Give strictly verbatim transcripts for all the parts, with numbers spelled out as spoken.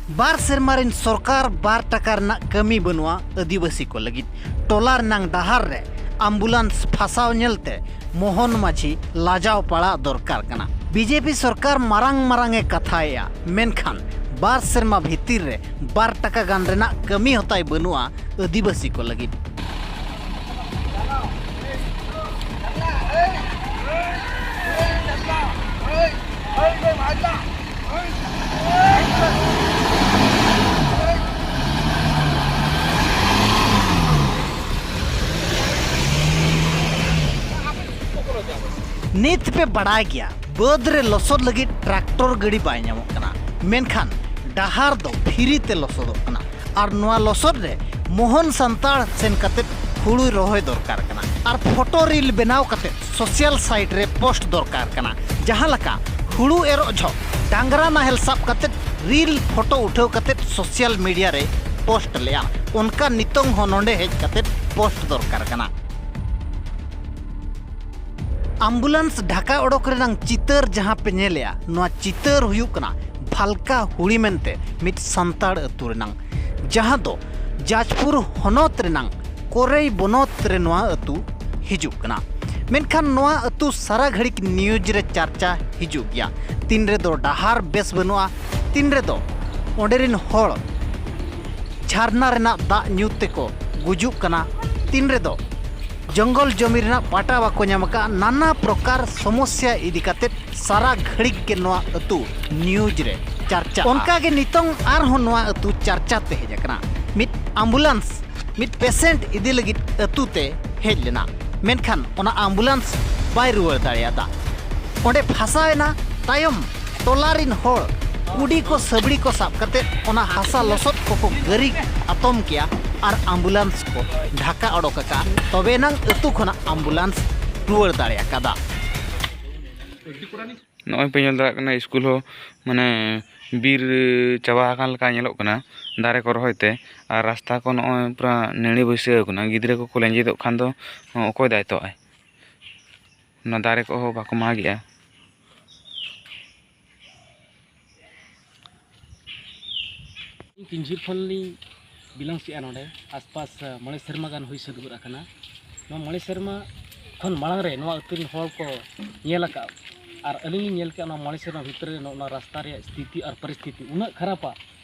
ᱵᱟᱨ ᱥᱮᱨᱢᱟ ᱨᱤᱱ ᱥᱚᱨᱠᱟᱨ ᱵᱟᱨ ᱴᱟᱠᱟ ᱨᱮᱱᱟᱜ ᱠᱟᱹᱢᱤ ᱵᱟᱹᱱᱩᱜᱼᱟ ᱟᱹᱫᱤᱵᱟᱹᱥᱤ ᱠᱚ ᱞᱟᱹᱜᱤᱫ᱾ ᱴᱚᱞᱟ ᱨᱮᱱᱟᱝ ᱰᱟᱦᱟᱨ ᱨᱮ ᱟᱢᱵᱩᱞᱟᱱᱥ ᱯᱷᱟᱥᱟᱣ ᱧᱮᱞᱛᱮ ᱢᱳᱦᱚᱱ ᱢᱟᱹᱡᱷᱤ ᱞᱟᱡᱟᱣ ᱯᱟᱲᱟᱜ ᱫᱚᱨᱠᱟᱨ ᱠᱟᱱᱟ᱾ ᱵᱤᱡᱮᱯᱤ ᱥᱚᱨᱠᱟᱨ ᱢᱟᱨᱟᱝ ᱢᱟᱨᱟᱝ ᱮ ᱠᱟᱛᱷᱟᱭᱮᱜᱼᱟ, ᱢᱮᱱᱠᱷᱟᱱ ᱵᱟᱨ ᱥᱮᱨᱢᱟ ᱵᱷᱤᱛᱤᱨ ᱨᱮ ᱵᱟᱨ ᱴᱟᱠᱟ ᱜᱟᱱ ᱨᱮᱱᱟᱜ ᱠᱟᱹᱢᱤ ᱦᱚᱸᱛᱟᱭ ᱵᱟᱹᱱᱩᱜᱼᱟ ᱟᱹᱫᱤᱵᱟᱹᱥᱤ ᱠᱚ ᱞᱟᱹᱜᱤᱫ᱾ ᱱᱤᱛ ᱯᱮ ᱵᱟᱲᱟᱭ ᱜᱮᱭᱟ, ᱵᱟᱹᱫᱽ ᱨᱮ ᱞᱚᱥᱚᱫ ᱞᱟᱹᱜᱤᱫ ᱴᱨᱟᱠᱴᱚᱨ ᱜᱟᱹᱰᱤ ᱵᱟᱭ ᱧᱟᱢᱚᱜ ᱠᱟᱱᱟ, ᱢᱮᱱᱠᱷᱟᱱ ᱰᱟᱦᱟᱨ ᱫᱚ ᱯᱷᱤᱨᱤ ᱛᱮ ᱞᱚᱥᱚᱫᱚᱜ ᱠᱟᱱᱟ᱾ ᱟᱨ ᱱᱚᱣᱟ ᱞᱚᱥᱚᱫ ᱨᱮ ᱢᱳᱦᱚᱱ ᱥᱟᱱᱛᱟᱲ ᱥᱮᱱ ᱠᱟᱛᱮ ᱦᱩᱲᱩ ᱨᱚᱦᱚᱭ ᱫᱚᱨᱠᱟᱨ ᱠᱟᱱᱟ᱾ ᱟᱨ ᱯᱷᱳᱴᱳ ᱨᱤᱞ ᱵᱮᱱᱟᱣ ᱠᱟᱛᱮ ᱥᱳᱥᱟᱞ ᱥᱟᱭᱤᱴ ᱨᱮ ᱯᱳᱥᱴ ᱫᱚᱨᱠᱟᱨ ᱠᱟᱱᱟ᱾ ᱡᱟᱦᱟᱸ ᱞᱮᱠᱟ ᱦᱩᱲᱩ ᱮᱨᱚᱜ ᱡᱚᱦᱚᱜ ᱰᱟᱝᱨᱟ ᱱᱟᱦᱮᱞ ᱥᱟᱵ ᱠᱟᱛᱮ ᱨᱤᱞ ᱯᱷᱳᱴᱳ ᱩᱴᱷᱟᱹᱣ ᱠᱟᱛᱮ ᱥᱳᱥᱟᱞ ᱢᱤᱰᱤᱭᱟ ᱨᱮ ᱯᱳᱥᱴ ᱞᱮᱜᱼᱟ, ᱚᱱᱠᱟ ᱱᱤᱛᱚᱝ ᱦᱚᱸ ᱱᱚᱰᱮ ᱦᱮᱡ ᱠᱟᱛᱮ ᱯᱳᱥᱴ ᱫᱚᱨᱠᱟᱨ ᱠᱟᱱᱟ᱾ ᱟᱢᱵᱩᱞᱟᱱᱥ ᱰᱷᱟᱠᱟ ᱚᱰᱚᱠ ᱨᱮᱱᱟᱝ ᱪᱤᱛᱟᱹᱨ ᱡᱟᱦᱟᱸ ᱯᱮ ᱧᱮᱞᱮᱜᱼᱟ, ᱱᱚᱣᱟ ᱪᱤᱛᱟᱹᱨ ᱦᱩᱭᱩᱜ ᱠᱟᱱᱟ ᱵᱷᱟᱞᱠᱟ ᱦᱩᱲᱤ ᱢᱮᱱᱛᱮ ᱢᱤᱫ ᱥᱟᱱᱛᱟᱲ ᱟᱹᱛᱩ ᱨᱮᱱᱟᱝ, ᱡᱟᱦᱟᱸ ᱫᱚ ᱡᱟᱡᱽᱯᱩᱨ ᱦᱚᱱᱚᱛ ᱨᱮᱱᱟᱝ ᱠᱚᱨᱮᱭ ᱵᱚᱱᱚᱛ ᱨᱮ ᱱᱚᱣᱟ ᱟᱹᱛᱩ ᱦᱤᱡᱩᱜ ᱠᱟᱱᱟ᱾ ᱢᱮᱱᱠᱷᱟᱱ ᱱᱚᱣᱟ ᱟᱹᱛᱩ ᱥᱟᱨᱟ ᱜᱷᱟᱹᱲᱤᱡ ᱱᱤᱭᱩᱡᱽ ᱨᱮ ᱪᱟᱨᱪᱟ ᱦᱤᱡᱩᱜ ᱜᱮᱭᱟ᱾ ᱛᱤᱱ ᱨᱮᱫᱚ ᱰᱟᱦᱟᱨ ᱵᱮᱥ ᱵᱟᱹᱱᱩᱜᱼᱟ, ᱛᱤᱱ ᱨᱮᱫᱚ ᱚᱸᱰᱮ ᱨᱤᱱ ᱦᱚᱲ ᱡᱷᱟᱨᱱᱟ ᱨᱮᱱᱟᱜ ᱫᱟᱜ ᱧᱩ ᱛᱮᱠᱚ ᱜᱩᱡᱩᱜ ᱠᱟᱱᱟ, ᱛᱤᱱ ᱨᱮᱫᱚ ᱡᱚᱝᱜᱚᱞ ᱡᱚᱢᱤ ᱨᱮᱱᱟᱜ ᱯᱟᱴᱟ ᱵᱟᱠᱚ ᱧᱟᱢ ᱟᱠᱟᱫᱼᱟ, ᱱᱟᱱᱟ ᱯᱨᱚᱠᱟᱨ ᱥᱚᱢᱚᱥᱭᱟ ᱤᱫᱤ ᱠᱟᱛᱮ ᱥᱟᱨᱟ ᱜᱷᱟᱹᱲᱤᱡ ᱜᱮ ᱱᱚᱣᱟ ᱟᱹᱛᱩ ᱱᱤᱭᱩᱡᱽ ᱨᱮ ᱪᱟᱨᱪᱟᱜᱼᱟ᱾ ᱚᱱᱠᱟ ᱜᱮ ᱱᱤᱛᱚᱝ ᱟᱨᱦᱚᱸ ᱱᱚᱣᱟ ᱟᱹᱛᱩ ᱪᱟᱨᱪᱟ ᱛᱮ ᱦᱮᱡ ᱟᱠᱟᱱᱟ᱾ ᱢᱤᱫ ᱟᱢᱵᱩᱞᱟᱱᱥ ᱢᱤᱫ ᱯᱮᱥᱮᱱᱴ ᱤᱫᱤ ᱞᱟᱹᱜᱤᱫ ᱟᱹᱛᱩ ᱛᱮ ᱦᱮᱡ ᱞᱮᱱᱟ, ᱢᱮᱱᱠᱷᱟᱱ ᱚᱱᱟ ᱟᱢᱵᱩᱞᱟᱱᱥ ᱵᱟᱭ ᱨᱩᱣᱟᱹᱲ ᱫᱟᱲᱮᱭᱟᱫᱟ᱾ ᱚᱸᱰᱮ ᱯᱷᱟᱥᱟᱣ ᱮᱱᱟ᱾ ᱛᱟᱭᱚᱢ ᱴᱚᱞᱟ ᱨᱤᱱ ᱦᱚᱲ ᱠᱩᱰᱤ ᱠᱚ ᱥᱟᱹᱵᱲᱤ ᱠᱚ ᱥᱟᱵ ᱠᱟᱛᱮ ᱚᱱᱟ ᱦᱟᱥᱟ ᱞᱚᱥᱚᱫ ᱠᱚᱠᱚ ᱜᱟᱹᱨᱤ ᱟᱛᱚᱢ ᱠᱮᱜᱼᱟ ᱟᱨ ᱟᱢᱵᱩᱞᱟᱱᱥ ᱠᱚ ᱰᱷᱟᱠᱟ ᱚᱰᱚᱠ ᱟᱠᱟᱫᱼᱟ᱾ ᱛᱚᱵᱮ ᱮᱱᱟᱝ ᱟᱹᱛᱩ ᱠᱷᱚᱱᱟᱜ ᱟᱢᱵᱩᱞᱟᱱᱥ ᱨᱩᱣᱟᱹᱲ ᱫᱟᱲᱮ ᱟᱠᱟᱫᱟ᱾ ᱱᱚᱜᱼᱚᱭ ᱯᱮ ᱧᱮᱞ ᱫᱟᱲᱮᱭᱟᱜ ᱠᱟᱱᱟ, ᱥᱠᱩᱞ ᱦᱚᱸ ᱢᱟᱱᱮ ᱵᱤᱨ ᱪᱟᱵᱟ ᱟᱠᱟᱱ ᱞᱮᱠᱟ ᱧᱮᱞᱚᱜ ᱠᱟᱱᱟ ᱫᱟᱨᱮ ᱠᱚ ᱨᱚᱦᱚᱭ ᱛᱮ᱾ ᱟᱨ ᱨᱟᱥᱛᱟ ᱠᱚ ᱱᱚᱜᱼᱚᱭ ᱯᱩᱨᱟ ᱱᱟᱹᱲᱤ ᱵᱟᱹᱭᱥᱟᱹᱣ ᱟᱠᱟᱱᱟ᱾ ᱜᱤᱫᱽᱨᱟᱹ ᱠᱚᱠᱚ ᱞᱮᱸᱡᱮᱫᱚᱜ ᱠᱷᱟᱱ ᱫᱚ ᱚᱠᱚᱭ ᱫᱟᱭᱤᱛᱛᱚᱜᱼᱟᱭ? ᱚᱱᱟ ᱫᱟᱨᱮ ᱠᱚᱦᱚᱸ ᱵᱟᱠᱚ ᱢᱟᱜᱮᱜᱼᱟ᱾ ᱛᱤᱱ ᱡᱷᱤᱨ ᱠᱷᱚᱱ ᱞᱤᱧ belongs ᱮᱫᱼᱟ ᱱᱚᱰᱮ, ᱟᱥᱯᱟᱥ ᱢᱚᱬᱮ ᱥᱮᱨᱢᱟ ᱜᱟᱱ ᱦᱩᱭ ᱥᱟᱹᱛ ᱜᱚᱫ ᱟᱠᱟᱱᱟ᱾ ᱱᱚᱣᱟ ᱢᱚᱬᱮ ᱥᱮᱨᱢᱟ ᱠᱷᱚᱱ ᱢᱟᱲᱟᱝ ᱨᱮ ᱱᱚᱣᱟ ᱟᱹᱛᱩ ᱨᱮᱱ ᱦᱚᱲ ᱠᱚ ᱧᱮᱞ ᱟᱠᱟᱫ, ᱟᱨ ᱟᱹᱞᱤᱧ ᱞᱤᱧ ᱧᱮᱞ ᱠᱮᱫᱼᱟ ᱱᱚᱣᱟ ᱢᱚᱬᱮ ᱥᱮᱨᱢᱟ ᱵᱷᱤᱛᱨᱤ ᱨᱮ ᱱᱚᱜᱼᱚ ᱱᱚᱣᱟ ᱨᱟᱥᱛᱟ ᱨᱮᱭᱟᱜ ᱥᱛᱷᱤᱛᱤ ᱟᱨ ᱯᱚᱨᱤᱥᱛᱷᱤᱛᱤ ᱩᱱᱟᱹᱜ ᱠᱷᱟᱨᱟᱯᱟ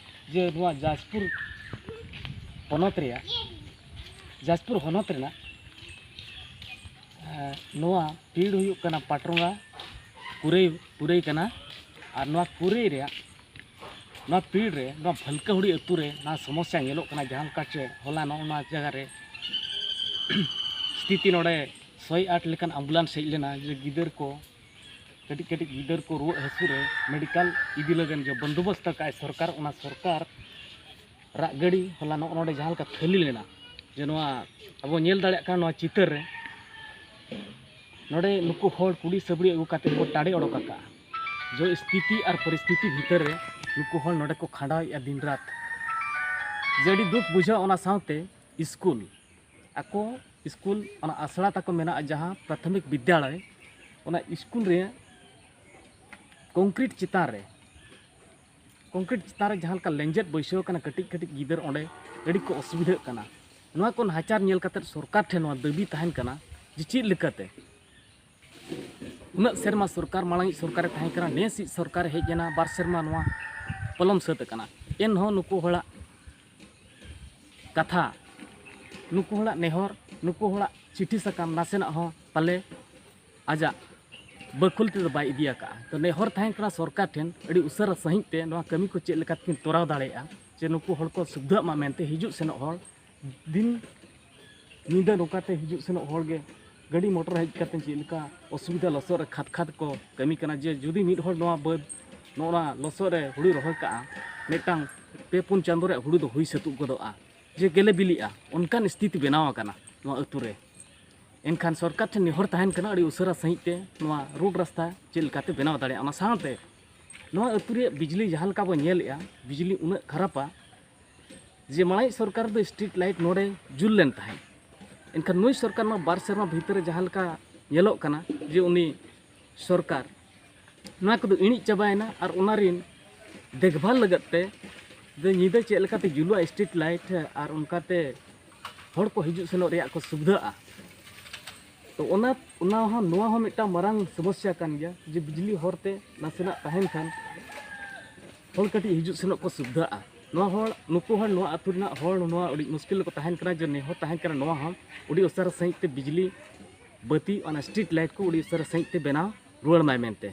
ᱡᱮ ᱱᱚᱣᱟ ᱡᱟᱡᱽᱯᱩᱨ ᱯᱚᱱᱚᱛ ᱨᱮᱭᱟᱜ, ᱡᱟᱡᱽᱯᱩᱨ ᱦᱚᱱᱚᱛ ᱨᱮᱱᱟᱜ ᱮᱸ, ᱱᱚᱣᱟ ᱯᱤᱲ ᱦᱩᱭᱩᱜ ᱠᱟᱱᱟ ᱯᱟᱴᱨᱚᱝᱜᱟ ᱠᱩᱨᱟᱹᱭ, ᱠᱩᱨᱟᱹᱭ ᱠᱟᱱᱟ᱾ ᱟᱨ ᱱᱚᱣᱟ ᱠᱩᱨᱟᱹᱭ ᱨᱮᱭᱟᱜ, ᱱᱚᱣᱟ ᱯᱤᱲ ᱨᱮ, ᱱᱚᱣᱟ ᱵᱷᱟᱞᱠᱟᱦᱩᱲᱤ ᱟᱹᱛᱩ ᱨᱮ ᱱᱚᱣᱟ ᱥᱚᱢᱚᱥᱥᱟ ᱧᱮᱞᱚᱜ ᱠᱟᱱᱟ᱾ ᱡᱟᱦᱟᱸ ᱞᱮᱠᱟ ᱪᱮ ᱦᱚᱞᱟ ᱱᱚᱜᱼᱚ ᱱᱚᱣᱟ ᱡᱟᱭᱜᱟ ᱨᱮ ᱥᱛᱷᱤᱛᱤ, ᱱᱚᱰᱮ ᱥᱚᱭ ᱟᱴ ᱞᱮᱠᱟᱱ ambulance ᱦᱮᱡ ᱞᱮᱱᱟ, ᱡᱮ ᱜᱤᱫᱟᱹᱨ ᱠᱚ, ᱠᱟᱹᱴᱤᱡ ᱠᱟᱹᱴᱤᱡ ᱜᱤᱫᱟᱹᱨ ᱠᱚ ᱨᱩᱣᱟᱹᱜ ᱦᱟᱹᱥᱩ ᱨᱮ medical ᱤᱫᱤ ᱞᱟᱹᱜᱤᱫ ᱡᱮ ᱵᱚᱱᱫᱳᱵᱚᱥᱛ ᱟᱠᱟᱫᱼᱟᱭ ᱥᱚᱨᱠᱟᱨ, ᱚᱱᱟ ᱥᱚᱨᱠᱟᱨ ᱨᱟᱜ ᱜᱟᱹᱰᱤ ᱦᱚᱞᱟ ᱱᱚᱜᱼᱚ ᱱᱚᱰᱮ ᱡᱟᱦᱟᱸ ᱞᱮᱠᱟ ᱠᱷᱟᱹᱞᱤ ᱞᱮᱱᱟ, ᱡᱮ ᱱᱚᱣᱟ ᱟᱵᱚ ᱧᱮᱞ ᱫᱟᱲᱮᱭᱟᱜ ᱠᱟᱱᱟ ᱱᱚᱣᱟ ᱪᱤᱛᱟᱹᱨ ᱨᱮ, ᱱᱚᱰᱮ ᱱᱩᱠᱩ ᱦᱚᱲ ᱠᱩᱲᱤ ᱥᱟᱹᱵᱲᱤ ᱟᱹᱜᱩ ᱠᱟᱛᱮ ᱠᱚ ᱴᱟᱲᱮ ᱚᱰᱚᱠ ᱟᱠᱟᱫᱼᱟ᱾ ᱡᱮ ᱥᱛᱷᱤᱛᱤ ᱟᱨ ᱯᱚᱨᱤᱥᱛᱷᱤᱛᱤ ᱵᱷᱤᱛᱟᱹᱨ ᱨᱮ ᱱᱩᱠᱩ ᱦᱚᱲ ᱱᱚᱰᱮ ᱠᱚ ᱠᱷᱟᱸᱰᱟᱣᱮᱫᱼᱟ ᱫᱤᱱ ᱨᱟᱛ᱾ ᱡᱮ ᱟᱹᱰᱤ ᱫᱩᱠ ᱵᱩᱡᱷᱟᱹᱜᱼᱟ᱾ ᱚᱱᱟ ᱥᱟᱶᱛᱮ ᱥᱠᱩᱞ, ᱟᱠᱚ ᱥᱠᱩᱞ, ᱚᱱᱟ ᱟᱥᱲᱟ ᱛᱟᱠᱚ ᱢᱮᱱᱟᱜᱼᱟ, ᱡᱟᱦᱟᱸ ᱯᱨᱟᱛᱷᱚᱢᱤᱠ ᱵᱤᱫᱽᱭᱟᱞᱚᱭ, ᱚᱱᱟ ᱥᱠᱩᱞ ᱨᱮ ᱠᱚᱝᱠᱨᱤᱴ ᱪᱮᱛᱟᱱ ᱨᱮ, ᱠᱚᱝᱠᱨᱤᱴ ᱪᱮᱛᱟᱱ ᱨᱮ ᱡᱟᱦᱟᱸ ᱞᱮᱠᱟ ᱞᱮᱸᱡᱮᱫ ᱵᱟᱹᱭᱥᱟᱹᱣ ᱠᱟᱱᱟ, ᱠᱟᱹᱴᱤᱡ ᱠᱟᱹᱴᱤᱡ ᱜᱤᱫᱟᱹᱨ ᱚᱸᱰᱮ ᱟᱹᱰᱤ ᱠᱚ ᱚᱥᱩᱵᱤᱫᱷᱟᱹᱜ ᱠᱟᱱᱟ᱾ ᱱᱚᱣᱟ ᱠᱚ ᱱᱟᱦᱟᱪᱟᱨ ᱧᱮᱞ ᱠᱟᱛᱮ ᱥᱚᱨᱠᱟᱨ ᱴᱷᱮᱱ ᱱᱚᱣᱟ ᱫᱟᱹᱵᱤ ᱛᱟᱦᱮᱱ ᱠᱟᱱᱟ ᱡᱮ ᱪᱮᱫ ᱞᱮᱠᱟᱛᱮ ᱩᱱᱟᱹᱜ ᱥᱮᱨᱢᱟ ᱥᱚᱨᱠᱟᱨ, ᱢᱟᱲᱟᱝᱤᱡ ᱥᱚᱨᱠᱟᱨᱮ ᱛᱟᱦᱮᱸ ᱠᱟᱱᱟ, ᱱᱮᱥᱤᱡ ᱥᱚᱨᱠᱟᱨᱮ ᱦᱮᱡ ᱮᱱᱟ, ᱵᱟᱨ ᱥᱮᱨᱢᱟ ᱱᱚᱣᱟ ᱯᱚᱞᱚᱢ ᱥᱟᱹᱛ ᱟᱠᱟᱱᱟ, ᱮᱱᱦᱚᱸ ᱱᱩᱠᱩ ᱦᱚᱲᱟᱜ ᱠᱟᱛᱷᱟ, ᱱᱩᱠᱩ ᱦᱚᱲᱟᱜ ᱱᱮᱦᱚᱨ, ᱱᱩᱠᱩ ᱦᱚᱲᱟᱜ ᱪᱤᱴᱷᱤ ᱥᱟᱠᱟᱢ ᱱᱟᱥᱮᱱᱟᱜ ᱦᱚᱸ ᱯᱟᱞᱮ ᱟᱡᱟᱜ ᱵᱟᱹᱠᱷᱩᱞ ᱛᱮᱫᱚ ᱵᱟᱭ ᱤᱫᱤ ᱟᱠᱟᱫᱼᱟ᱾ ᱛᱚ, ᱱᱮᱦᱚᱨ ᱛᱟᱦᱮᱸ ᱠᱟᱱᱟ ᱥᱚᱨᱠᱟᱨ ᱴᱷᱮᱱ ᱟᱹᱰᱤ ᱩᱥᱟᱹᱨᱟ ᱥᱟᱺᱦᱤᱡ ᱛᱮ ᱱᱚᱣᱟ ᱠᱟᱹᱢᱤ ᱠᱚ ᱪᱮᱫ ᱞᱮᱠᱟ ᱛᱮᱠᱤᱱ ᱛᱚᱨᱟᱣ ᱫᱟᱲᱮᱭᱟᱜᱼᱟ, ᱡᱮ ᱱᱩᱠᱩ ᱦᱚᱲ ᱠᱚ ᱥᱩᱵᱤᱫᱷᱟᱜ ᱢᱟ ᱢᱮᱱᱛᱮ ᱦᱤᱡᱩᱜ ᱥᱮᱱᱚᱜ ᱦᱚᱲ ᱫᱤᱱ ᱧᱤᱫᱟᱹ ᱱᱚᱝᱠᱟᱛᱮ ᱦᱤᱡᱩᱜ ᱥᱮᱱᱚᱜ ᱦᱚᱲ ᱜᱮ ᱜᱟᱹᱰᱤ ᱢᱚᱴᱚᱨ ᱦᱮᱡ ᱠᱟᱛᱮ ᱪᱮᱫ ᱞᱮᱠᱟ ᱚᱥᱩᱵᱤᱫᱷᱟ, ᱞᱚᱥᱚᱫ ᱨᱮ ᱠᱷᱟᱫᱽ ᱠᱷᱟᱫᱽ ᱠᱚ ᱠᱟᱹᱢᱤ ᱠᱟᱱᱟ, ᱡᱮ ᱡᱩᱫᱤ ᱢᱤᱫ ᱦᱚᱲ ᱱᱚᱣᱟ ᱵᱟᱹᱫᱽ, ᱱᱚᱜᱼᱚ ᱱᱚᱣᱟ ᱞᱚᱥᱚᱫ ᱨᱮ ᱦᱩᱲᱩᱭ ᱨᱚᱦᱚᱭ ᱠᱟᱜᱼᱟ, ᱢᱤᱫᱴᱟᱝ ᱯᱮ ᱯᱩᱱ ᱪᱟᱸᱫᱳ ᱨᱮᱭᱟᱜ ᱦᱩᱲᱩ ᱫᱚ ᱦᱩᱭ ᱥᱟᱹᱛᱩᱜ ᱜᱚᱫᱚᱜᱼᱟ, ᱡᱮ ᱜᱮᱞᱮ ᱵᱤᱞᱤᱜᱼᱟ, ᱚᱱᱠᱟᱱ ᱥᱛᱷᱤᱛᱤ ᱵᱮᱱᱟᱣ ᱟᱠᱟᱱᱟ ᱱᱚᱣᱟ ᱟᱹᱛᱩ ᱨᱮ᱾ ᱮᱱᱠᱷᱟᱱ ᱥᱚᱨᱠᱟᱨ ᱴᱷᱮᱱ ᱱᱮᱦᱚᱨ ᱛᱟᱦᱮᱱ ᱠᱟᱱᱟ ᱟᱹᱰᱤ ᱩᱥᱟᱹᱨᱟ ᱥᱟᱺᱦᱤᱡ ᱛᱮ ᱱᱚᱣᱟ ᱨᱳᱰ ᱨᱟᱥᱛᱟ ᱪᱮᱫ ᱞᱮᱠᱟᱛᱮ ᱵᱮᱱᱟᱣ ᱫᱟᱲᱮᱭᱟᱜᱼᱟ᱾ ᱚᱱᱟ ᱥᱟᱶᱛᱮ ᱱᱚᱣᱟ ᱟᱹᱛᱩ ᱨᱮᱭᱟᱜ ᱵᱤᱡᱽᱞᱤ ᱡᱟᱦᱟᱸ ᱞᱮᱠᱟ ᱵᱚᱱ ᱧᱮᱞᱮᱜᱼᱟ, ᱵᱤᱡᱽᱞᱤ ᱩᱱᱟᱹᱜ ᱠᱷᱟᱨᱟᱯᱟ ᱡᱮ ᱢᱟᱲᱟᱝ ᱥᱚᱨᱠᱟᱨ ᱫᱚ ᱥᱴᱨᱤᱴ ᱞᱟᱭᱤᱴ ᱱᱚᱰᱮ ᱡᱩᱞ ᱞᱮᱱ ᱛᱟᱦᱮᱸᱫ, ᱮᱱᱠᱷᱟᱱ ᱱᱩᱭ ᱥᱚᱨᱠᱟᱨ ᱱᱚᱣᱟ ᱵᱟᱨ ᱥᱮᱨᱢᱟ ᱵᱷᱤᱛᱤᱨ ᱨᱮ ᱡᱟᱦᱟᱸ ᱞᱮᱠᱟ ᱧᱮᱞᱚᱜ ᱠᱟᱱᱟ ᱡᱮ ᱩᱱᱤ ᱥᱚᱨᱠᱟᱨ ᱱᱚᱣᱟ ᱠᱚᱫᱚ ᱤᱬᱤᱡ ᱪᱟᱵᱟᱭᱮᱱᱟ ᱟᱨ ᱚᱱᱟ ᱨᱤᱱ ᱫᱮᱠᱷᱵᱷᱟᱞ ᱞᱟᱹᱜᱤᱫ ᱛᱮ ᱡᱮ ᱧᱤᱫᱟᱹ ᱪᱮᱫ ᱞᱮᱠᱟᱛᱮ ᱡᱩᱞᱩᱜᱼᱟ ᱥᱴᱨᱤᱴ ᱞᱟᱭᱤᱴ ᱟᱨ ᱚᱱᱠᱟᱛᱮ ᱦᱚᱲ ᱠᱚ ᱦᱤᱡᱩᱜ ᱥᱮᱱᱚᱜ ᱨᱮᱭᱟᱜ ᱠᱚ ᱥᱩᱵᱤᱫᱷᱟᱜᱼᱟ᱾ ᱛᱚ ᱚᱱᱟ ᱚᱱᱟ ᱦᱚᱸ ᱱᱚᱣᱟ ᱦᱚᱸ ᱢᱤᱫᱴᱟᱝ ᱢᱟᱨᱟᱝ ᱥᱚᱢᱚᱥᱥᱟ ᱠᱟᱱ ᱜᱮᱭᱟ, ᱡᱮ ᱵᱤᱡᱽᱞᱤ ᱦᱚᱨᱛᱮ ᱱᱟᱥᱮᱱᱟᱜ ᱛᱟᱦᱮᱱ ᱠᱷᱟᱱ ᱦᱚᱲ ᱠᱟᱹᱴᱤᱡ ᱦᱤᱡᱩᱜ ᱥᱮᱱᱚᱜ ᱠᱚ ᱥᱩᱵᱤᱫᱷᱟᱜᱼᱟ᱾ ᱱᱚᱣᱟ ᱦᱚᱲ, ᱱᱩᱠᱩ ᱦᱚᱲ, ᱱᱚᱣᱟ ᱟᱹᱛᱩ ᱨᱮᱱᱟᱜ ᱦᱚᱲ ᱱᱚᱣᱟ ᱟᱹᱰᱤ ᱢᱩᱥᱠᱤᱞ ᱨᱮᱠᱚ ᱛᱟᱦᱮᱱ ᱠᱟᱱᱟ, ᱡᱮ ᱱᱮᱦᱚᱨ ᱛᱟᱦᱮᱸ ᱠᱟᱱᱟ ᱱᱚᱣᱟ ᱦᱚᱸ ᱟᱹᱰᱤ ᱩᱥᱟᱹᱨᱟ ᱥᱟᱺᱦᱤᱡ ᱛᱮ ᱵᱤᱡᱽᱞᱤ ᱵᱟᱹᱛᱤ, ᱚᱱᱟ ᱥᱴᱨᱤᱴ ᱞᱟᱭᱤᱴ ᱠᱚ ᱟᱹᱰᱤ ᱩᱥᱟᱹᱨᱟ ᱥᱟᱺᱦᱤᱡ ᱛᱮ ᱵᱮᱱᱟᱣ ᱨᱩᱣᱟᱹᱲ ᱢᱟᱭ ᱢᱮᱱᱛᱮ᱾